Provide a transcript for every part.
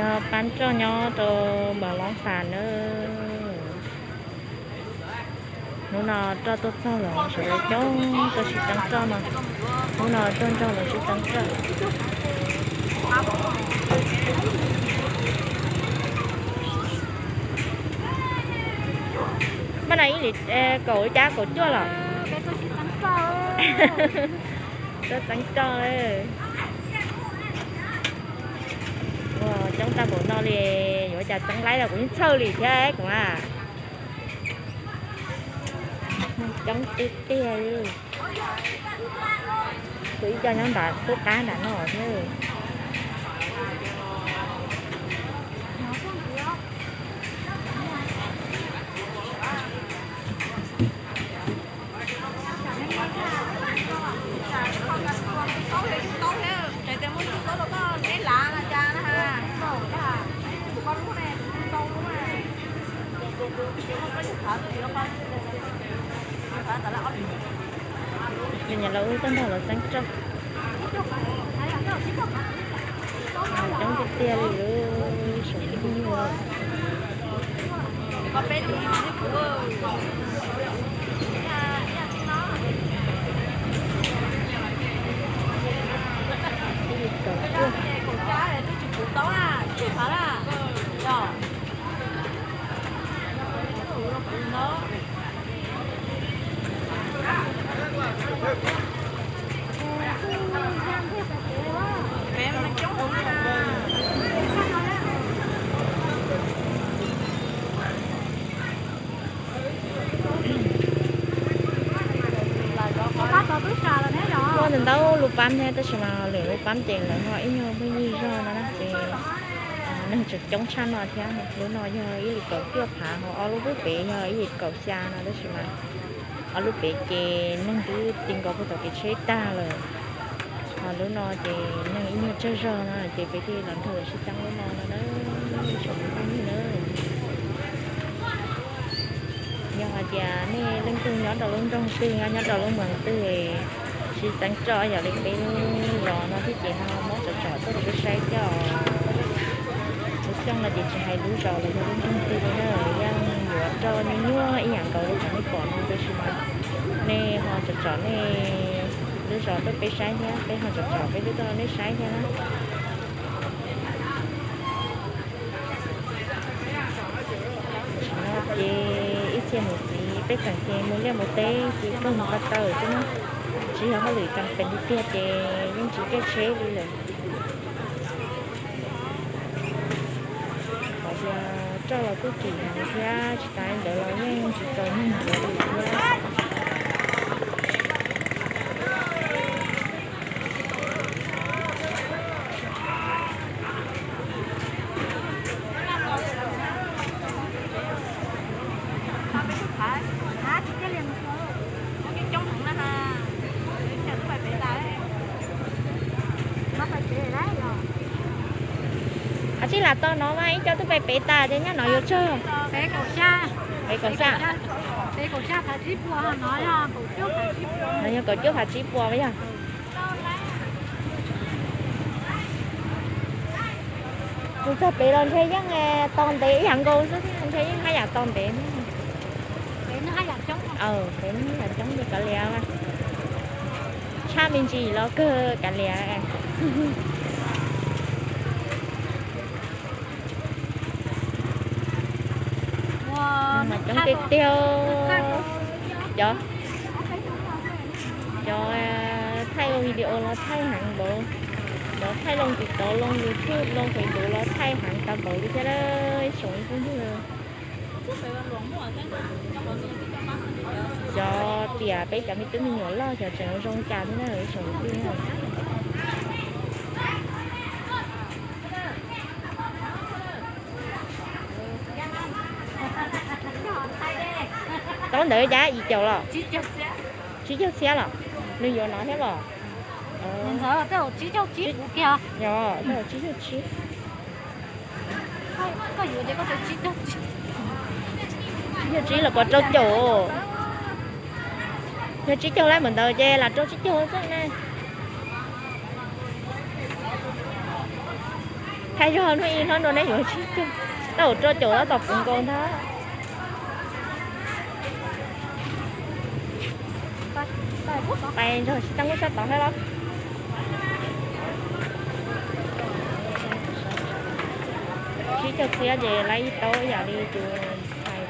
Yog pab roj nyob rau Npas Loob Xas na. Hnub no roj tuaj txog lawm, sawv daws coob tuaj sib txeeb roj no. Hnub no tuaj nrog lawv sib txeeb roj. Mas na ib li kaum cab kaum cuaj los. Tuaj txeeb roj. Ua coob tag npaum no li, yuav cas txeeb laib los kuv yeej txhawj li thiab kuv a. Coob tiag tiag li. Kuv ib co nyob nram tub qab nram no thiab. Nyob los wb tuaj nrog lawv txeeb roj. Coob tiag tiag li lub saum ib tug nyuj. Muaj ntau ntau lub pab thiab tab sis mas lwm lub pab ces lawv ho ib nyuag pheej yig zog no na ces neeg tseem coob tshaj no thiab. Lub no yog ib li kaum cuaj phav, ho ob lub pem yog ib li kaum xya no tab sis mas ob lub pem ces neeg twb ti nkaus puag tom kev tsheb tag lawm. Ho lub no ces neeg ib nyuag tsawg zog no ces peb thiaj los nrog lawv sib txeeb lub no no na, tsoom phooj ywg na. Yog hais tias nej leej twg nyob rau lub nroog twg, nyob rau lub moos twg, sib txeeb roj yam li peb lub zos no thiab ces ho muab tsom tsom tuaj rau peb saib thiab os. Lub xyooj no ces tsis hais lub zos los yog lub nroog twg li na, yeej yuav roj nyuaj nyuaj ib yam nkaus li qhov nej pom no tab sis mas nej ho tsom tsom nej lub zos tuaj peb saib thiab, peb ho tsom tsom peb lub tuaj rau nej saib thiab na. Tam sim no ces ib txhia niam txiv pej xeem ces mus liaj mus teb ces kawg mus ko taw xwb na, tsis yog hauj lwm kam pees li tiag ces yeej tsis caij tsheb li lawm. Hais tias roj los kuj kim heev thiab tsis tas li ntawd los yeej tsis txaus neeg ntxiv li thiab. Ab, tsis lam tau no mas ib co twb pem pem tas ces nyob no yuav tsawg? Pem kaum xya. Pem kaum xya. Pem kaum xya phav tsib puas no yog kaum cuaj phav tsib puas. No yog kaum cuaj phav tsib puas yog. Mus txog pem los ntshe yeej tau ntev ib yam nkaus xwb, ntshe yeej haj yam tau ntev. Pem no haj yam coob li kav liam, tshaj me ntsis los kawg kav liam. Mas coob tiag tiag. Cov, cov thaij ua video los thaij heev npaum, cov thaij loo TikTok, loo YouTube, loo Facebook los thaij heev tag npaum li thiab, tsoom ib tug ntag. Xyov tias peb cov me tub me nyuam loj xyov tseem zoo cas thiab na, tsoom ib tug ntag. Tau ntawd cas yim caum los? Tsib caug txhiab los? Nws yuav no thiab los? Yog, tsib caug tsib. Tsib caug tsib los puas rau caum? Yog tsib caug lab mus ntawd ces lam rau tsib caug xwb ne. Qab zog hnub ib hlob nrog neb yuav tsib caug, tab sis rau caum tab tom puv nkaus ntag. Pais nrog sib txeeb lub sab tod thiab los. Tsib caug txhiab ces laib ib taub ib yam li tus ntxhais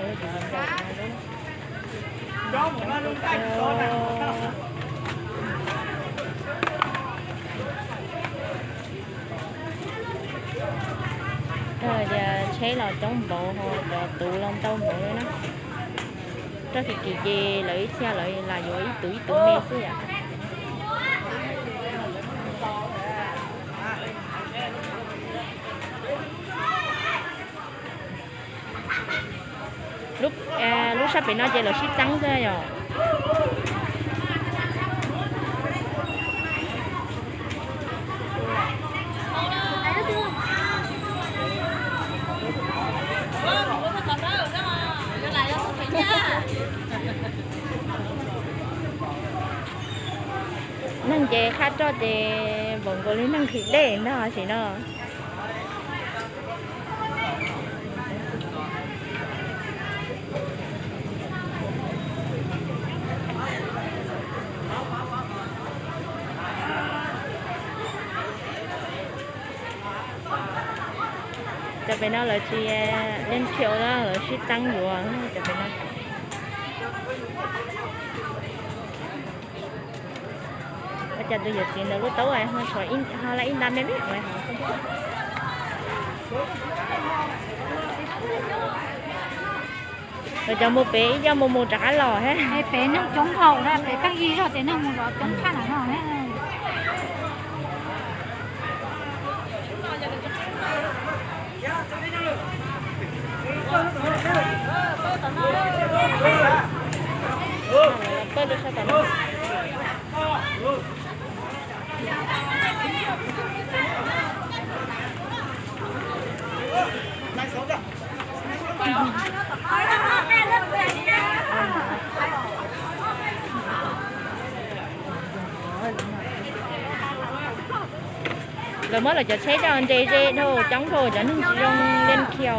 tus ncaum no. Tias tsheb los coob npaum ho cov tuv los ntau npaum li na. Txoj kev kis ces lawv ib txhia lawv lam yuav ib tus ib tus me xwb yom. Lub sab pem no ces lawv sib txeeb xwb yom. Neeg ces qab roj ces npaum nkaus li neeg nqhis dej ntag sim no. Cov pem no lawv tsis leej khiu na, lawv sib txeeb yuav cov pem no. Ua cas tus yawm txiv ntawd lub taub ho tshuav ho la ib nta me me. Lawv cov mus pem ib co mus mus rov qab los thiab. Pem neeg coob npaum na, pem pheej ib zog ces neeg mus zov coob tshaj no no. Lawv muab lawv cov tsheb coj nres ze dhau coob dhau cov neeg tsis zoo leej khiu.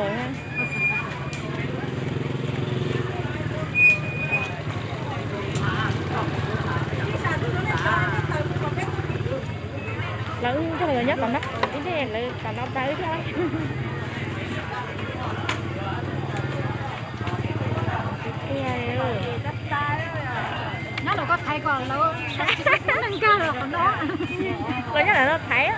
Lawv nrog lawv nyob tom no, ib ntej lawv tom no tau thiab. Nyob lawv ko thaiv kom lawv tsis txhob neeg nkag lawm qhov no. Lawv nyob lawv no thaiv.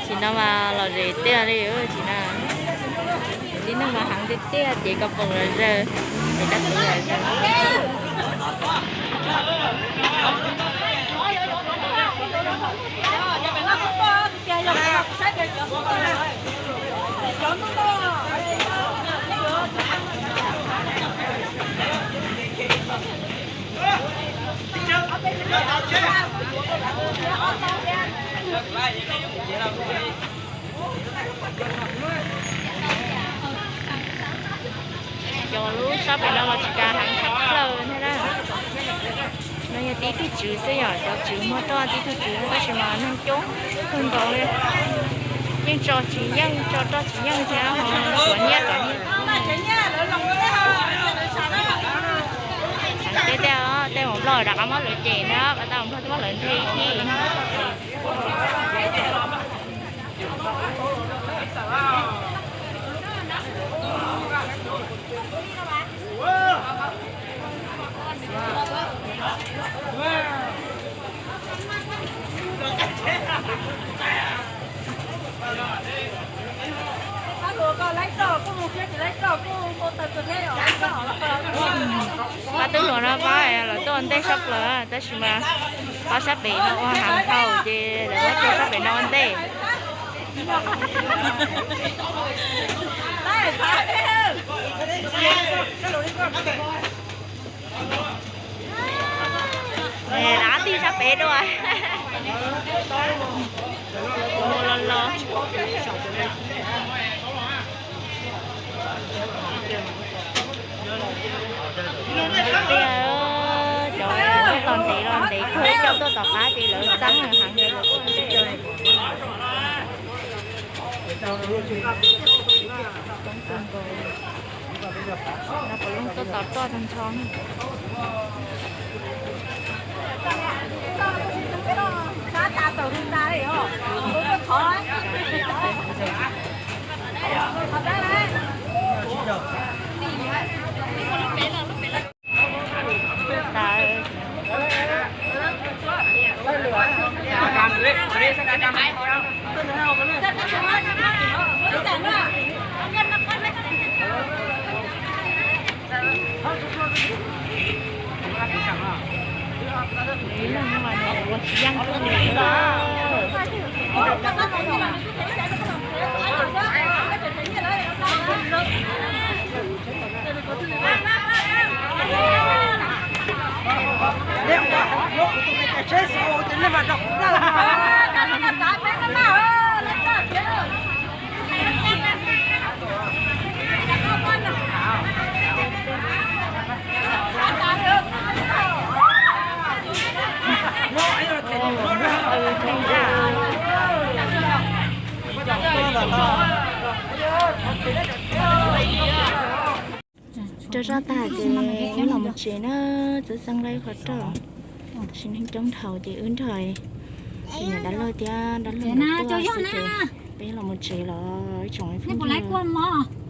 Tsis no mas lom zem tiag li, tsis no. Tib neeg mas heev tiag tiag, cev ko poom los zawg, cev dab tsi los zawg. Cov lub sab pem no los tsis tas heev tshaj plaws thiab na. No yog tib tug tswv xwb yom, cov tswv muag roj tib tug tswv no tab sis mas neeg coob kawg nkaus li. Yeej tso tsis yeej, tso roj tsis yeej thiab ho xuav nyiaj rov. Heev tiag tiag, tej mus Nplog rov qab muab lawv cem na, pas tas mus Nplog twb muab lawv nthe ib chim. Pab tub hluas no pab lawv tuaj ua ntej sab plaws tab sis mas pab sab pem no ua heev dhau ces lawv muab rau sab pem no ua ntej. Dab tij sab pem dua. Los los. Tiag, cov tos ntev los ntev kawg, coj tuaj tom qab ces lawv txeeb heev li. Cov puav leej tuaj tos roj tag nrho. Rau zoj tag ces wb los mus tsev na, txawm txeeb lawm qhov roj, tab sis neeg coob dhau ces wb nrog tus niam dab laug thiab dab laug nkawd tuaj xwb ces peb los mus tsev los ib tsoom phooj ywg.